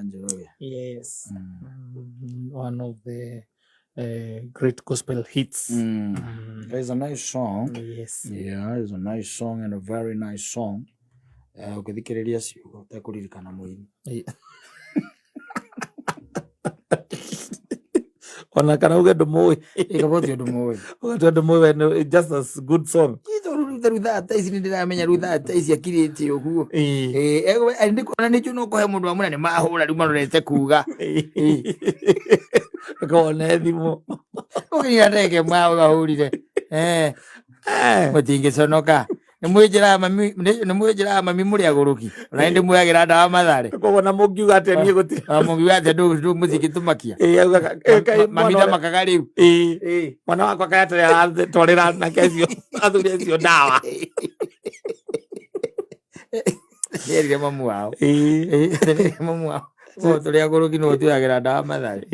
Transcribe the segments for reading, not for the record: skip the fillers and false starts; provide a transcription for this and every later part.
Njoroge. Yes. One of the great gospel hits. It's a nice song. Yes. Yeah, it's a nice song and a very nice song. Ũngĩthikĩrĩria ciugo ũtekũririkana mũini. Ona kana uge ndũmũĩ. Ĩkaba ũtio ndũmũĩ. Ũgatua ndũmũĩ we it's just a good song. Rĩu thaa ta ici nĩndĩramenya rĩu thaa ta ici akirĩte ũguo. Ona nĩ njũĩ no kũhe mũndũ wamwĩra nĩ mahũra rĩu marorete kuga. Ũkawona thimũ. Ũkĩnyita ndege mahũrire. Mũtingĩconoka. Nĩ mwĩnjĩraga mami mũrĩ agũrũki. Ona nĩ ndĩmwĩyagĩra ndawa Mathare. Koguo na mũngiuga atĩa niĩ gũtirĩ. Ona mũngiuga atĩa mũtingĩtũmakia. Augaga, kaĩ Mami mwana ũrĩa- ndamakaga rĩu. Mwana wakwa kaĩ atarĩ aratwarĩra anake acio, athuri acio ndawa. Nĩerire mamu wao. Nĩerire mamu wao. Koguo tũrĩ agũrũki nĩwe ũtuagĩra ndawa Mathare.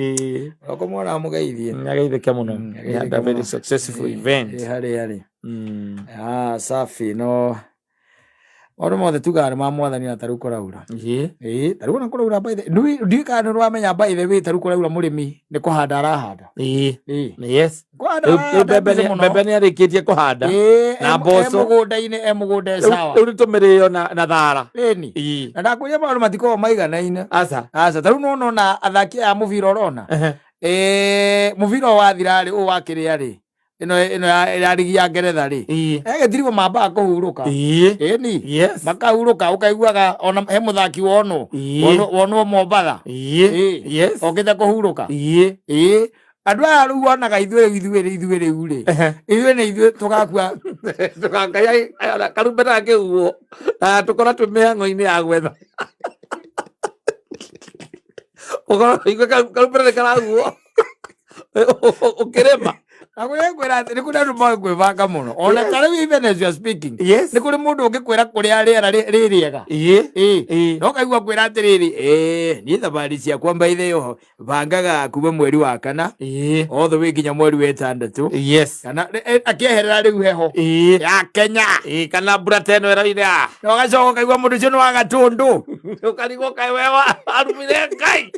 Oko mwana amũgeithie. Nĩageithĩke mũno. He had a very successful event. Harĩ harĩ. Ah, safi no maũndũ mothe tugaga nĩ ma mwathani na tarĩu kũraura. Ĩĩ, tarĩu ona kũraura by the ndiũĩ kana nĩ ũramenya by the way tarĩu kũraura mũrĩmi nĩ kũhanda arahanda. Ĩĩ. Yes. Kũhanda Rĩu arahanda mbembe busy mũno. mbembe nĩarĩkĩtie kũhanda. Ĩĩ, na mboco. e mũgũnda-inĩ, e mũgũnda e Rĩu sawa. rĩu nĩtũmĩrĩo na thara. Ĩni. Na ndakwĩria maũndũ matikoragwo maiganaine. Aca. Aca, tarĩu nĩwona ona athaki aya a mũbira ũrona. Mũbira ũyũ wathira rĩ, ũyũ wa kĩrĩa rĩ, ĩno ĩno ya rigi ya Ngeretha rĩ, egĩtirwo mambaga kũhurũka. Ĩni. Makahurũka ũkaiguaga ona he mũthaki wonwo. Wonwo Mombatha. Okĩte kũhurũka. Ĩĩ. Andũ aya rĩu wonaga ithuĩ rĩu ithuĩ rĩu ithuĩ rĩu rĩ. Ithuĩ nĩ ithuĩ tũgakua. Tũgakaya karumbeta gakĩhuhwo. Tũkora twĩ mĩhang'o-inĩ ya gwetha. Ũkorwo ũigue karumbeta nĩ karahuhwo. Ũkĩrĩma. Na kũrĩa ngwĩra atĩ nĩ kũrĩ andũ moĩ kwĩbanga mũno. Ona ta rĩu even as you are speaking. Nĩ kũrĩ mũndũ ũngĩkwĩra kũrĩa rĩera rĩ rĩega. No kaigua kwĩra atĩrĩrĩ, niĩ thabarĩ ciakwa by the way, bangaga kuma mweri wa kana all the way nginya mweri wa ĩtandatũ. Kana, akĩeherera rĩu heho ya Kenya. Kana mbura ta ĩno ĩroira. Na ũgacoka ũkaigua mũndũ ũcio nĩ wa Gatũndũ. Ũkarigwo kaĩ we wa arumire Ngai.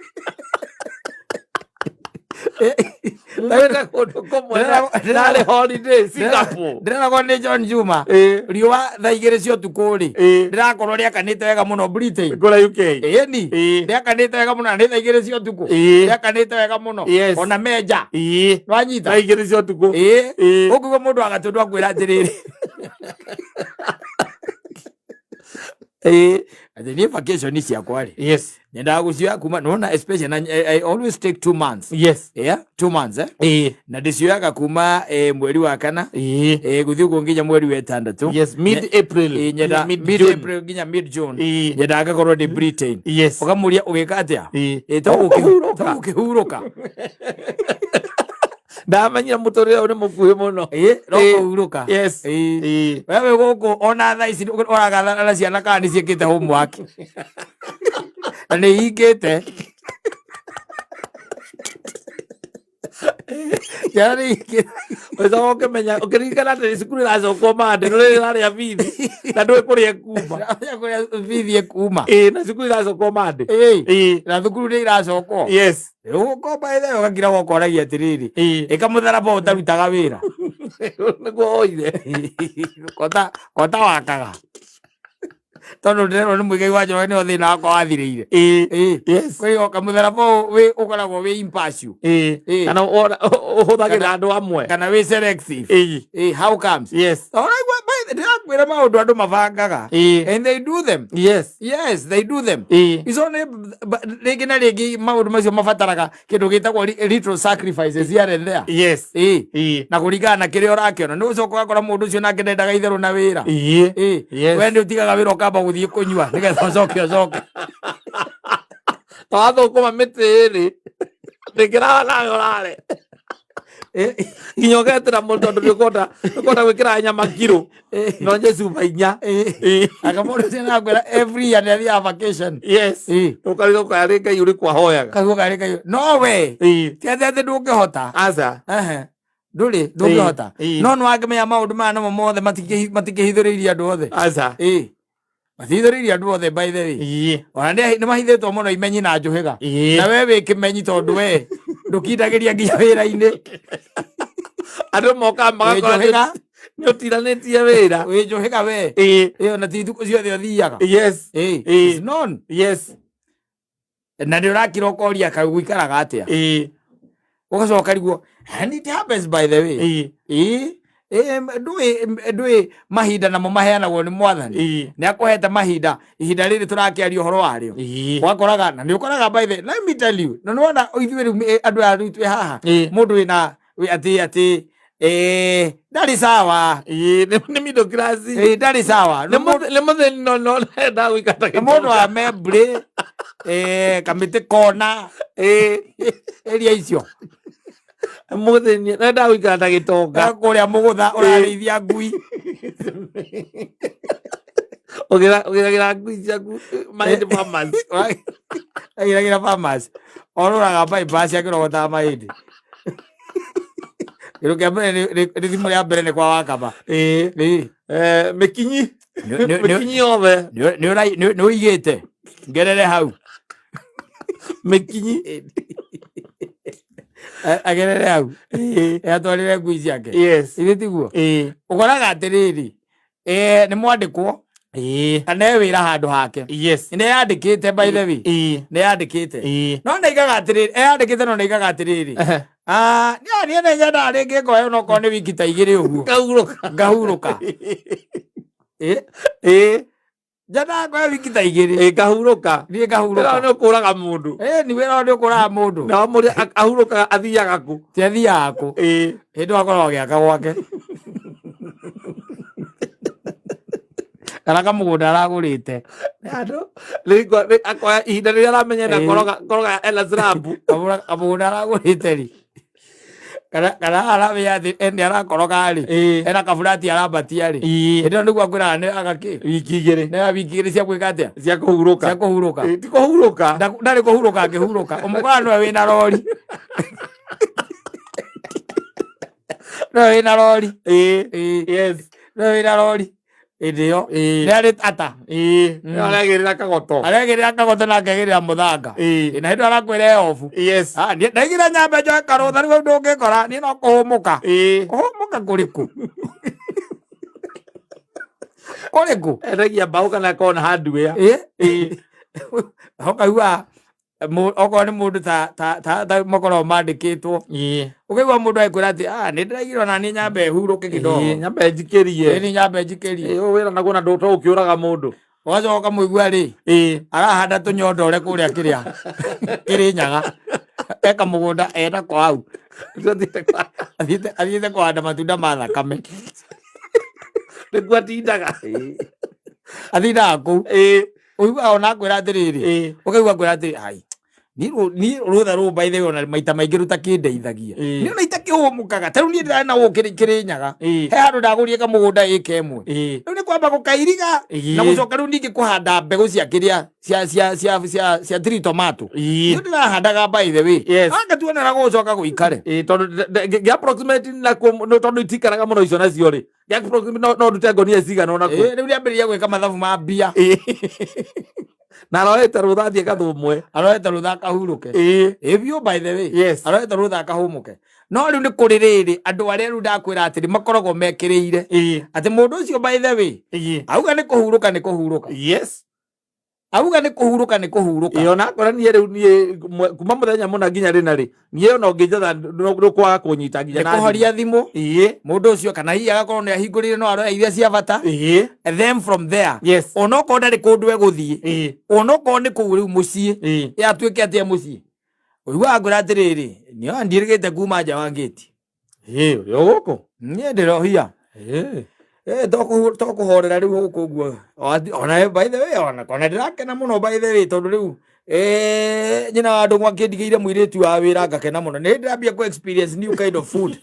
Umĩte kũndũ kũmwe narĩ holiday Singapore. Ndĩreragwo nĩ John Juma. Riũa thaa igĩrĩ cia ũtukũ rĩ, rĩrakorwo rĩakanĩte wega mũno Britain. Kũrĩa UK. Ĩni. Rĩakanĩte wega mũno na nĩ thaa igĩrĩ cia ũtukũ. Rĩakanĩte wega mũno. Ona menja. Wanyita? Thaa igĩrĩ cia ũtukũ. Ũkũigua mũndũ wa Gatũndũ akwĩra atĩrĩrĩ. Atĩ niĩ vacation ciakwa rĩ. Nyendaga gũcioya kuma nona especially na I always take 2 months. Yeah, 2 months Na ndĩcioyaga kuma mweri wa kana gũthiĩ ũguo nginya mweri wa ĩtandatũ. Mid April. Nyenda Mid mid June. April nginya mid June. Nyendaga ngakorwo ndĩ Britain. Ũkamũria ũgĩka atĩa? To Ũkĩhurũka. to gũkĩhurũka. Ndamenyire mũtũrĩre ũyũ nĩ mũkuhĩ mũno. No kũhurũka. We wĩ gũkũ ona thaa ici ũragathana na ciana kana nĩ ciĩkĩte homework. Na nĩ ihingĩte. Ciana nĩ ihingĩte. Ũcoka ũkĩmenya ũkĩririkana atĩ cukuru ĩracokwo Monday no rĩrĩ ĩrarĩa bithi na ndũĩ kũrĩa ĩkuma. Ndũramenya kũrĩa bithi ĩkuma. Na cukuru ĩracokwo Monday. Na thukuru nĩ iracokwo. Rĩu ũkomba ĩthe ũgakira gũkoragia atĩrĩrĩ. Ĩka mũtharaba ũtarutaga wĩra. Nĩguo oire. Kota wakaga. Tondũ ndĩrerwo nĩ Muigai wa Njoroge nĩho thĩna wakwa wathirĩire. Kwĩ o kamũtharaba ũyũ ũkoragwo wĩ impartial. Kana ũhũthagĩra andũ amwe. Kana wĩ selective. How comes? Ũraigua, by the-, ndĩrakwĩra maũndũ andũ mabangaga. And they do them. Yes, they do them. Icio nĩ rĩngĩ na rĩngĩ maũndũ macio mabataraga kĩndũ gĩtagwo little sacrifices here and there. Na kũringana na kĩrĩa ũrakĩona, nĩ ũcoka ũgakora mũndũ ũcio nake ndendaga itherũ na wĩra. We nĩ ũtigaga wĩra ũkamba gũthiĩ kũnyua nĩgetha ũcoke ũcoke. Twathũkũma mĩtĩ ĩrĩ. Ndĩkĩraga nawe ũrare. Nginya ũgetĩra mũndũ tondũ nĩ ũkũhota gwĩkĩra nyama kiro. No nje cuba inya. Aka mũndũ ũcio nĩakwĩra every year nĩ athiaga vacation. Ũkarigwo kana nĩ Ngai ũrĩkũ ahoyaga. Karigwo kana nĩ Ngai. No we. Ti atĩ atĩ ndũngĩhota. Aca. Ndũrĩ, ndũngĩhota. No nĩ wangĩmenya maũndũ maya namo mothe matikĩhithũrĩirie andũ othe. Aca. Matihithũrĩirie andũ othe, by the way. Ona nĩ mahithĩtwo mũno imenyi na njũhĩga. Na we wĩ kĩmenyi, tondũ we ndũkindagĩria nginya wĩra-inĩ. Andũ mokaga magakora Wĩ njũhĩga. nĩ ũtiranĩtie wĩra. Wĩ njũhĩga we. Ĩyo na ti thukũ ciothe ũthiaga. It's known. Na nĩ ũrakira ũkoria kau gũikaraga atĩa. Ũgacoka riguo, and it happens, by the way. Ĩĩ, ndũĩ mahinda namo maheanagwo nĩ Mwathani. Nĩ akũhete mahinda, ihinda rĩrĩ tũrakĩaria ũhoro warĩo. Wakoraga na nĩ ũkoraga, by the, let me tell you, na nĩwona ithuĩ rĩu andũ aya rĩu twĩ haha, mũndũ wĩna atĩ ndarĩ sawa. Nĩ middle class. Ndarĩ sawa. Nĩ mũthĩni no enda gũikara. Nĩ mũndũ wa membrĩ, Kamĩtĩ kona, area icio. Mũthĩni no enda gũikara ta gĩtonga. Kũrĩa mũgũtha ũrarĩithia ngui. Ũgĩragĩra ngui ciaku mahĩndĩ farmers. Agĩragĩra farmers, orũraga bypass akĩrogotaga mahĩndĩ. Kĩndũ kĩa mbere nĩ thimũ ya mbere nĩ kwa Wakaba. Mĩkinyi. Mĩkinyi yothe. Nĩ ũigĩte ngerere hau. Mĩkinyi. Agerere hau atwarĩre ngui ciake. Ithe tiguo? Ũkoraga atĩrĩrĩ, nĩ mwandĩkwo kana e wĩra handũ hake. Nĩ yandĩkĩte, by the way. Nĩ yandĩkĩte, no nĩ aigaga atĩrĩrĩ, eyandĩkĩte, no nĩ aigaga atĩrĩrĩ, "Ah, niĩ nĩ nyendaga rĩngĩ ngoya onokorwo nĩ wiki ta 2 ũguo." Ngahurũka. Ngahurũka. Nyendaga ngoya wiki ta 2. Ngahurũka. Niĩ ngahurũka. Wĩra nĩ ũkũraga mũndũ. Ni wĩra nĩ ũkũraga mũndũ. Na mũrĩa ahurũkaga athiaga kũ? Ti athiaga kũ. Hĩndĩ wakorwo agĩaka gwake kana kamũgũnda aragũrĩte. Andũ akoya ihinda rĩrĩa aramenya ena koroga koroga ena slab. Kamũgũnda aragũrĩte rĩ, kana aramenya atĩ nĩ arakoroga rĩ, ena kaburati arambatia rĩ, hĩndĩ ĩyo nĩguo akwĩraga nĩ agakĩ Wiki 2. Nĩ wiki 2 cia gwĩka atĩa? Cia kũhurũka. Cia kũhurũka. Ti kũhurũka. Ndarĩ kũhurũka angĩhurũka, ũmũkoraga nĩwe wĩna rori, nĩwe wĩna rori. Nĩwe wĩna rori hĩndĩ ĩyo. Nĩ arĩ ata. Aragĩrĩra kagoto. Aregĩrĩra kagoto na akegĩrĩra mũthanga. Na hĩndĩ ĩyo arakwĩra e obu. Ah, ndaigire nyambe njoe karũtha rĩu ndũngĩkora niĩ no kũhũmũka. Kũhũmũka kũrĩkũ? Kũrĩkũ? Endagia mbaũ kana akorwo na hardware. Ũkaigua okorwo nĩ mũndũ ta makoragwo mandĩkĩtwo, ũkaigua mũndũ agĩkwĩra atĩ, "Ah, nĩ ndĩraigire ona niĩ nyambe hurũke kidogo." Nyambe njikĩrie. Ĩ, nĩ nyambe njikĩrie. Ũyũ wĩra naguo na ndũ ũkĩũraga mũndũ. Ũgacoka ũkamũigua rĩ, arahanda tũnyondore kũrĩa kĩrĩa Kĩrĩnyaga, eka mũgũnda enako hau. Athiĩte kũhanda matunda ma thakame. Nĩguo atindaga. Athindaga kũu. Ũiguaga ona akwĩra atĩrĩrĩ, ũkaigua akwĩra atĩrĩ, "Ai, niĩ rũtha rũũ, by the way, ona maita maingĩ rũtakĩndeithagia. Niĩ ona itakĩhũmũkaga ta rĩu niĩ ndĩrarĩ na gũkũ Kĩrĩnyaga, he handũ ndagũrire kamũgũnda ĩka 1. Rĩu nĩ kwamba gũkairiga na gũcoka rĩu ningĩ kũhanda mbegũ cia kĩrĩa cia tree tomato. Niĩ ndĩrahandaga, by the way. Angatuonera gũcoka gũikare. Tondũ ngĩ approximate nakuo tondũ itikaraga mũno icio nacio rĩ, ngĩ approximate no ndute ngonia cigana ona kuo. Rĩu nĩambĩrĩria gwĩka mathabu ma mbia. Na aroete rũtha athiĩ gathũmwe. Aroete rũtha akahurũke. Ĩ biũ, by the way. Aroete rũtha akahũmũke, no rĩu nĩ kũrĩ rĩrĩ andũ arĩa rĩu ndakwĩra atĩrĩ makoragwo mekĩrĩire atĩ mũndũ ũcio, by the way, auga nĩ kũhurũka nĩ kũhurũka. Auga nĩ kũhurũka nĩ kũhurũka. Ona akora niĩ rĩu niĩ kuma mũthenya mũna nginya rĩ na rĩ, niĩ ona ũngĩnjetha ndũkwaga kũnyita nginya nĩ na thimũ. Kũhoria thimũ mũndũ ũcio, kana hihi agakorwo nĩ ahingũrire no aroya iria cia bata. And then from there, onokorwo ndarĩ kũndũ egũthiĩ, onokorwo nĩ kũu rĩu mũciĩ, atuĩke atĩ e mũciĩ, ũiguaga ngwĩra atĩrĩrĩ, niĩ ndiĩrĩgĩte kuma nja wa ngĩti. Ũrĩ o gũkũ. Niĩ ndĩrohia. To kũhorera rĩu gũkũ ũguo. Ona by the way, ona ndĩrakena mũno, by the way, tondũ rĩu nyina wa andũ mwakĩndigĩire mũirĩtu wa wĩra, ngakena mũno, nĩ ndĩrambia kũ experience new kind of food.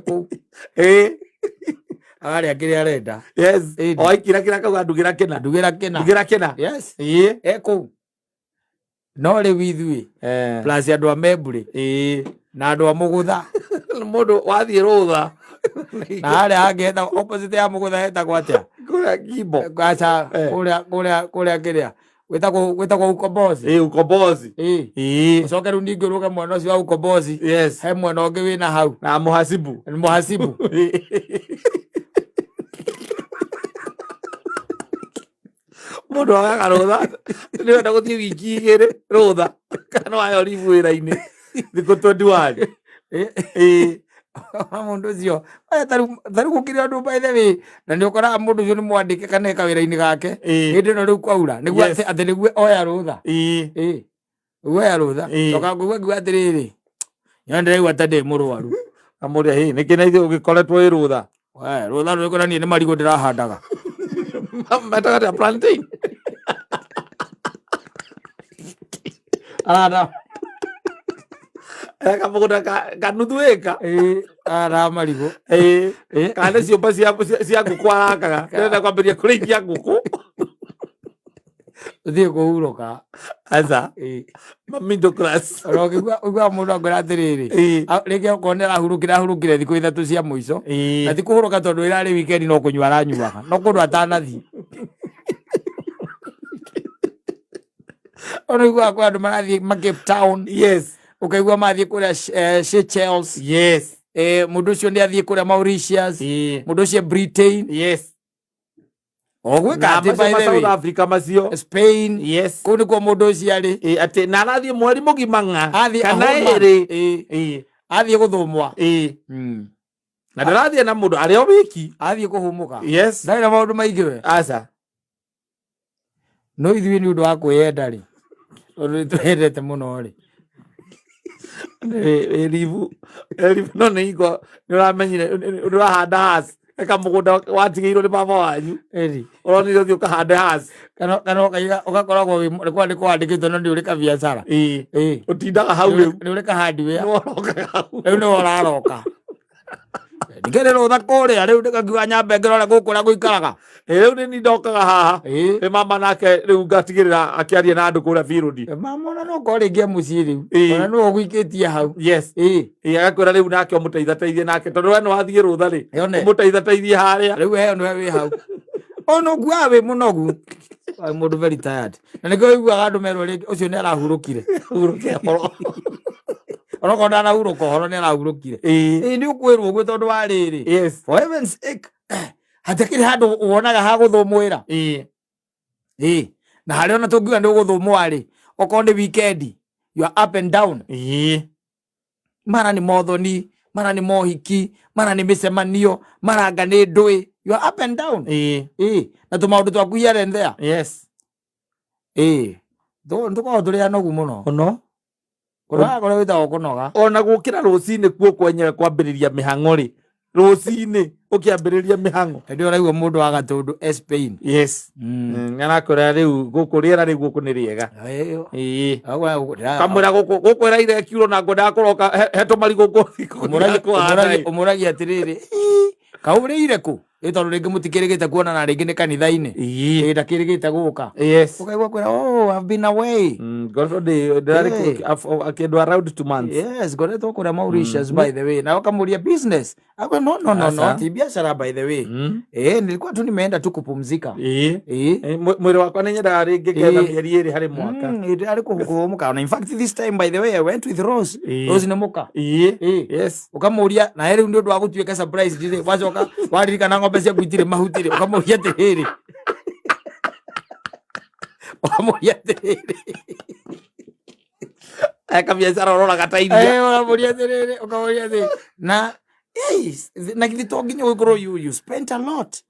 Kũu ararĩa kĩrĩa arenda. O aikira kĩra kauga ndugĩra kĩna. Ndugĩra kĩna. Ndugĩra kĩna. Yes. Kũu no rĩu ithuĩ plus andũ a Membũrĩ na andũ a Mũgũtha. Mũndũ wathiĩ rũtha. Na harĩa hangĩ hetagwo opposite ya Mũgũtha hetagwo atĩa? Kũrĩa Kimbo. Aca Eh. kũrĩa kũrĩa kũrĩa kĩrĩa gwĩtagwo gwĩtagwo ukombozi. Ĩ ukombozi. Ĩ. Ĩ. Ũcoke rĩu ningĩ ũrũge mwena ũcio wa ukombozi. Yes. He mwena ũngĩ wĩna hau. Na muhasibu. Nĩ Mũhasibu. Mũndũ agaga rũtha nĩ wenda gũthiĩ wiki igĩrĩ rũtha kana wayo ribu wĩra-inĩ thikũ 21. Ĩ. Mũndũ ũcio aya tarĩu gũkĩrĩ ũndũ by the way na nĩ ũkoraga mũndũ ũcio nĩ mwandĩke kana eka wĩra-inĩ gake Ĩ. hĩndĩ ĩno rĩu kwaura nĩguo Yes. atĩ atĩ nĩguo oya rũtha. Ĩ. Ĩ. Nĩguo oya rũtha. Ĩ. Coka ngũigua ngiuga atĩrĩrĩ nyo ndĩraigua ta ndĩ mũrwaru. Amũria hĩ nĩkĩ na ithuĩ ũgĩkoretwo wĩ rũtha. We, rũtha rũrĩkũ na niĩ nĩ marigũ ndĩrahandaga. Metaga atĩa plantain. Arahanda Kamũgũnda ka nuthu ĩka. ĩ arahanda marigũ. Ĩ. Ĩ. Kana nĩ ciũmba cia ngũkũ arakaga. Ndĩrenda kwambĩrĩria kũrĩithia ngũkũ. Ũthiĩ kũhurũka. Aca. Ĩ. Ma middle class. Ona ũkĩigua ũiguaga mũndũ akwĩra atĩrĩrĩ Ĩ. Rĩngĩ okorwo nĩ arahurũkire arahurũkire thikũ ithatũ cia mũico. Ĩ. Na ti kũhurũka tondũ ĩrarĩ weekend no kũnyua aranyuaga. No kũndũ atanathiĩ. Ona ũiguaga kwĩ andũ marathiĩ ma Cape Town. Yes. Ũkaigua mathiĩ kũrĩa Seychelles. Yes. Mũndũ ũcio nĩ athiĩ kũrĩa Mauritius. Ĩ. Mũndũ ũcio Britain. Yes. O gwĩka Na atĩ macio by ma the South way. Africa macio. Spain. Yes. Kũu nĩkuo mũndũ ũcio arĩ. Ĩ, atĩ na arathiĩ mweri mũgima ng'a Athiĩ a kana whole month. ĩrĩ. Ĩ. Ĩ. Athiĩ gũthũmwa. Ĩ. Na ndarathiĩ na mũndũ arĩ o wiki. Athiĩ kũhũmũka. Yes. Ndarĩ na maũndũ maingĩ we. Aca. No ithuĩ nĩ ũndũ wa kwĩyenda rĩ. Tondũ nĩ twendete mũno rĩ. Ribu. Ribu no nĩ ingo nĩ ũramenyire nĩ ũrahanda hass. Eka mũgũnda watigĩirwo nĩ baba wanyu. Ĩri. Ũronire ũthiĩ ũkahande hass. Kana ũkaiga ũgakoragwo wĩ nĩ nĩ kwandĩkĩtwo no nĩ ũrĩ kabiacara. Ĩ. Ĩ. Ũtindaga hau rĩu. Nĩ ũrĩ ka hardware. Nĩ ũrokaga hau. Rĩu nĩwe ũraroka. Ndikĩrĩ rũtha kũrĩa rĩu ndĩkakiuga nyambe ngĩrore gũkũ ũrĩa gũikaraga. Ĩ, rĩu nĩ niĩ ndokaga haha. Ĩ. Ĩ mama nake rĩu ngatigĩrĩra akĩaria na andũ kũrĩa field. Mama ona no korwo rĩngĩ e mũciĩ rĩu. Ĩ. Ona nĩwe ũgũikĩtie hau. Yes. Ĩ. Ĩ, agakwĩra rĩu nake ũmũteithateithie nake tondũ we nĩ wathiĩ rũtha rĩ Yone. ũmũteithateithie harĩa. Rĩu he nĩwe wĩ hau. Ona ũkuaga wĩ mũnogu. Wĩ mũndũ very tired. Na nĩkĩo ũiguaga andũ merwo rĩngĩ ũcio nĩ arahurũkire. Hurũke ũhoro. Onokorwo ndanahurũka ũhoro nĩ arahurũkire. Ĩ. Ĩ nĩ ũkwĩrwo ũguo tondũ wa rĩrĩ. Yes. For heaven's sake. Hatakĩrĩ handũ wonaga ha gũthũmũĩra. Ĩ. Ĩ. Na harĩa ona tũngiuga nĩ ũgũthũmũa rĩ, okorwo nĩ weekend, you are up and down. Ĩ. Mara nĩ mothoni, mara nĩ mohiki, mara nĩ mĩcemanio, mara anga nĩ ndũĩ. You are up and down. Ĩ. Ĩ. Na tũmaũndũ twaku here and there. Yes. Ĩ. Tũkoragwo tũrĩ anogu mũno. Mũno. Kũnoga kũrĩa gwĩtagwo kũnoga. Ona gũkĩra rũcinĩ kuo kwenyewe kwambĩrĩria mĩhang'o rĩ. Rũcinĩ ũkĩambĩrĩria mĩhang'o. Hĩndĩ ĩyo ũraigua mũndũ wa Gatũndũ e Spain. Yes. Nĩarakwĩra rĩu gũkũ rĩera rĩu gũkũ nĩ rĩega. Ĩyo. Ĩ. Ũmũragia Kamwĩra gũkũ gũkũ ĩraire ĩkiura na ngwendaga kũroka he tũmarigũ kũhanda. ũmũragia atĩrĩrĩ, "Ii, kaũrĩire kũ? Ĩ tondũ rĩngĩ mũtikĩrĩgĩte kuonana rĩngĩ nĩ kanitha-inĩ. Ĩ. Ĩ ndakĩrĩgĩte gũka. Yes. Ũkaigua kwĩra, oh, I've been away. Ngoretwo ndĩ ndĩrarĩ Ĩ. kĩndũ around 2 months. Yes, ngoretwo kũrĩa Mauritius by the way. Na ũkamũria business. Akwe no no no no, Asa. ti biashara by the way. Nilikuwa tu nimeenda tu kupumzika. Ĩ. Ĩ. Mwĩrĩ wakwa nĩ nyendaga rĩngĩ ngetha Ĩ. mĩeri ĩrĩ harĩ mwaka. Arĩ kũhũmũka. Na in fact this time by the way I went with Rose. Ĩ. Rose nĩ mũka. Ĩ. Ĩ. Yes. Ũkamũria na rĩu nĩ ũndũ wa gũtuĩka surprise rĩ wacoka waririkana ng'ombe ciaku itirĩ mahuti rĩ ũkamũria atĩrĩrĩ ũkamũria atĩrĩrĩ Eka biacara ũroraga ta iria. Ũkamũria atĩrĩrĩ ũkamũria atĩrĩrĩ na yes, na githĩ to nginya ũgĩkorwo you spent a lot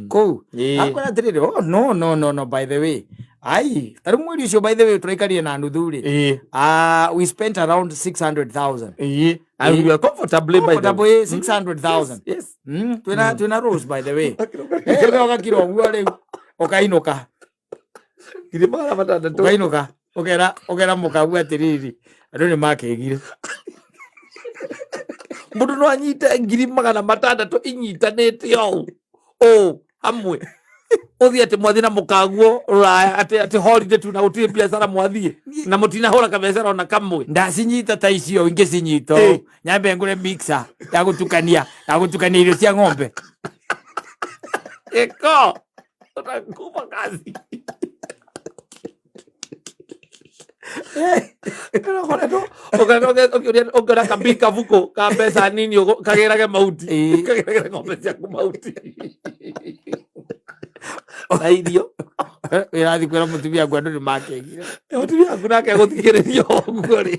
kũu Ĩ. akwĩra atĩrĩrĩ oh no no no no by the way ai tarĩu mweri ũcio by the way tũraikarire na nuthu rĩ Ĩ. We spent around 600,000. Ĩ. And we are comfortably by the Comfortable, 600,000. Yes. Twina Rose by the way. Ũgakira ũguo rĩu ũkainũka. 600,000. Ũkainũka ũkera ũkera mũkagu atĩrĩrĩ andũ nĩ makĩgire. Mũndũ no anyite 600,000 inyitanĩte ũũ ũũ hamwe ũthiĩ atĩ mwathiĩ na mũkaguo rũraya atĩ atĩ holiday tu na gũtirĩ biacara mwathiĩ na mũtinahũra kabiacara ona kamwe. Ndacinyita ta icio ingĩcinyita Ĩ. ũũ nyambe ngũre mixer ya gũtukania irio cia ng'ombe. Gĩko, utakufa kazi. Ũkoretwo ũkĩũria ũngĩona kambi kabuku ka mbeca nini kagĩrage mahuti. Kagĩrage ng'ombe ciaku mahuti na irio. Wĩrathiĩ kwĩra mũtumia waku andũ nĩ makegire. Mũtumia waku nake agũthikĩrĩria ũguo rĩ,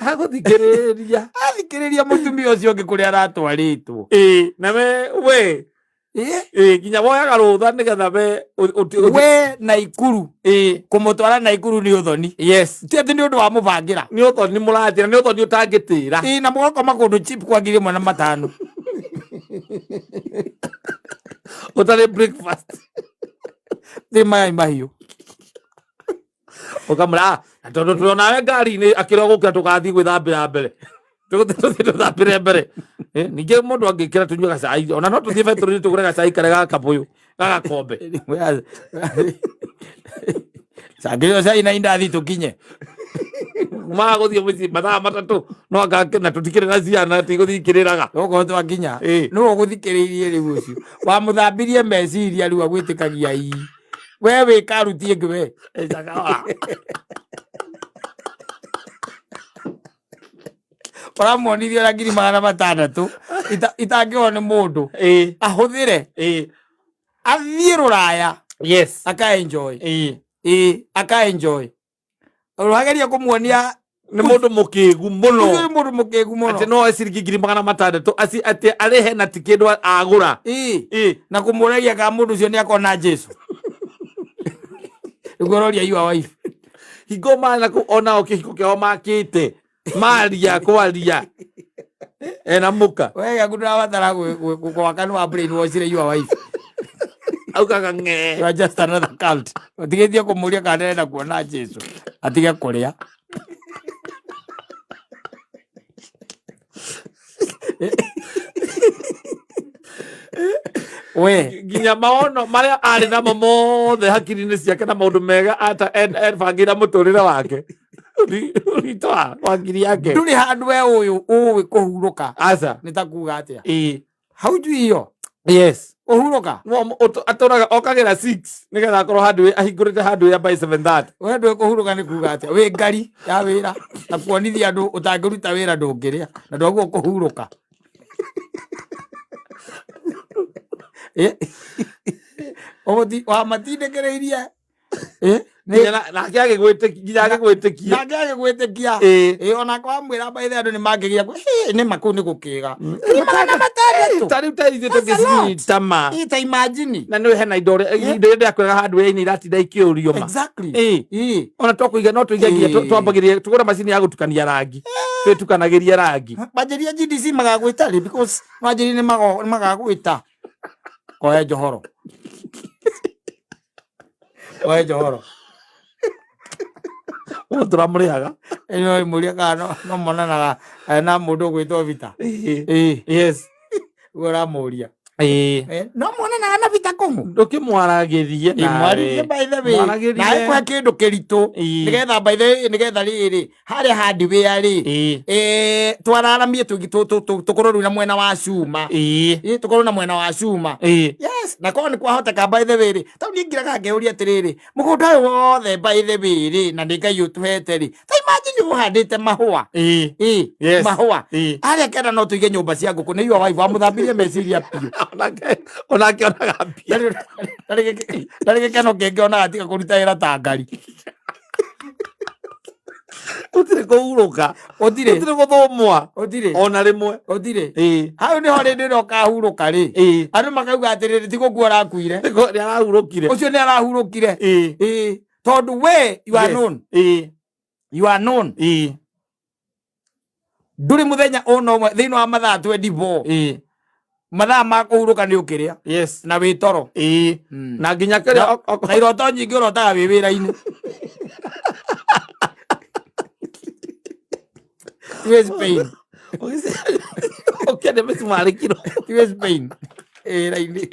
agũthikĩrĩria. Athikĩrĩria mũtumia ũcio ũngĩ kũrĩa aratwarĩtwo. Ĩĩ, na we ĩĩ, nginya woyaga rũtha nĩgetha we we Naikuru. Ĩĩ. Kũmũtwara Naikuru nĩ ũthoni. Yes. Ti atĩ nĩ ũndũ wa mũbangĩra. Nĩ ũthoni mũranjĩra, nĩ ũthoni ũtangĩtĩra. Ĩĩ, na mũgakoma kũndũ cheap kwa 1500. Ũtarĩ breakfast. Thĩ maĩ mahiũ. Ũkamwĩra, "Ah, na tondũ tũrĩ onawe ngari-inĩ akĩrwo gũkĩra tũgathiĩ gwĩthambĩra mbere. Tũgũthiĩ tũthiĩ tũthambĩre mbere." Ningĩ mũndũ angĩkĩra tũnyue gacai, ona no tũthiĩ betũrũ-inĩ tũgũre gacai karĩa ga kabũyũ, ga gakombe. Cangĩrio cai na indathi tũkinye. Maga gũthiĩ mũciĩ mathaa 3, no anga na tũtikĩrĩ na ciana, tigũthiĩ ikĩrĩraga. Okorwo twakinya, nĩwe ũgũthikĩrĩirie rĩu ũcio. Wamũthambirie meciria rĩu agwĩtĩkagia ii. We wĩ karuti ĩngĩ we. Ũramuonirie ũrĩa 600,000 itangĩoywo nĩ mũndũ. Ahũthĩre. Athiĩ rũraya. Yes. Aka enjoy. Ĩĩ, aka enjoy. Ũrageria kũmuonia nĩ mũndũ mũkĩgu mũno. Nĩ mũndũ mũkĩgu mũno. Atĩ no oe ciringi 600,000 atĩ arĩhe na ti kĩndũ agũra. Ĩĩ. Ĩĩ. Na kũmũragia kana mũndũ ũcio nĩ akona Jesu. Nĩguo ũroria your wife. Hingo marĩ na kũu onao kĩhiko kĩao makĩte. Maria kwaria. Ena mũka. We gĩaku ndũrabatara gwaka nĩ wa brainwash your wife. Augaga ng'e. You are just another cult. Ũtigĩtie kũmũria kana nĩarenda kuona Jesu. Atige kũrĩa. We. Nginya maono marĩa arĩ namo mothe hakiri-inĩ ciake na maũndũ mega ata ebangĩra mũtũrĩre wake. Ũritoa wa ngiri yake. Ndũrĩ handũ we ũyũ ũĩ kũhurũka. Aca. Nĩ ta kuga atĩa? Ĩĩ. Hau njui iyo? Yes. Ũhurũka? No, atũraga okagĩra 6 nĩgetha akorwo handũ ahingũrĩte handũ ya by 7:30. We ndũĩ kũhurũka nĩ kuga atĩa? Wĩ ngari ya wĩra na kuonithia andũ ũtangĩruta wĩra ndũngĩrĩa na ndwaguo kũhurũka. Wamatindĩkĩrĩirie. Nginya nake agĩgwĩtĩkia, nginya agĩgwĩtĩkia. Nake agĩgwĩtĩkia. Ona kwamwĩra by the way andũ nĩ mangĩgĩa nĩ ma kũu nĩ gũkĩga. 600. Ta rĩu ta ithuĩ That's a lot. tũngĩcinyita ma. Ta imagine. Na nĩ hena indo indo iria ndĩrakwĩraga handũ wĩra-inĩ iratinda ikĩũrio ma. Exactly. Ona twakũiga no tũige nginya twambagĩrĩrie tũgũre macini ya gũtukania rangi. Twĩtukanagĩrie rangi. Manjĩria GDC magagwĩta rĩ, because manjĩria nĩ magagwĩta. Koe njohoro. Koe njohoro. Ũũ tũramũrĩhaga. Ĩno ĩmũria kana no monanaga na mũndũ ũgwĩtwo Vita. Yes. Ũguo ũramũria. No monanaga na Vita Kũng'ũ. Ndũkĩmwaragĩrie nawe. Mwarĩrie by the way. Mwaragĩrie. Na ekũhe kĩndũ kĩritũ. Nĩgetha by the way, nĩgetha rĩrĩ, harĩa hardware rĩ, twararamie tũkorwo rĩu na mwena wa cuma. Tũkorwo na mwena wa cuma. Yes, na korwo nĩ kwahoteka by the way rĩ, tondũ niĩ ngiraga ngeyũria atĩrĩrĩ, mũgũnda ũyũ wothe by the way rĩ, na nĩ Ngai ũtũhete rĩ, ta imagine ũhandĩte mahũa. Yes. Mahũa. Harĩa kenda no tũige nyũmba cia ngũkũ, nĩ your wife wamũthambirie meciria biũ. Onake onaga mbia. Ndarĩ gĩkeno kĩngĩ onaga tiga kũruta wĩra ta ngari. Gũtirĩ kũhurũka. Gũtirĩ. Gũtirĩ gũthũmwa. Gũtirĩ. Ona rĩmwe. Gũtirĩ. Hau nĩho rĩndĩ ĩrĩa ũkahurũka rĩ. Andũ makauga atĩrĩrĩ, ti gũkua arakuire. Nĩ arahurũkire. Ũcio nĩ arahurũkire. Tondũ we, you are known. You are known. Ndũrĩ mũthenya ona ũmwe thĩinĩ wa mathaa 24. Mathaa ma kũhurũka nĩ ũkĩrĩa. Yes. Na wĩ toro. Na nginya kĩrĩa Na iroto nyingĩ ũrotaga wĩ wĩra-inĩ. Tiwe Spain. Ũkĩenda mĩcumarĩ kiro. Tiwe Spain. Wĩra-inĩ.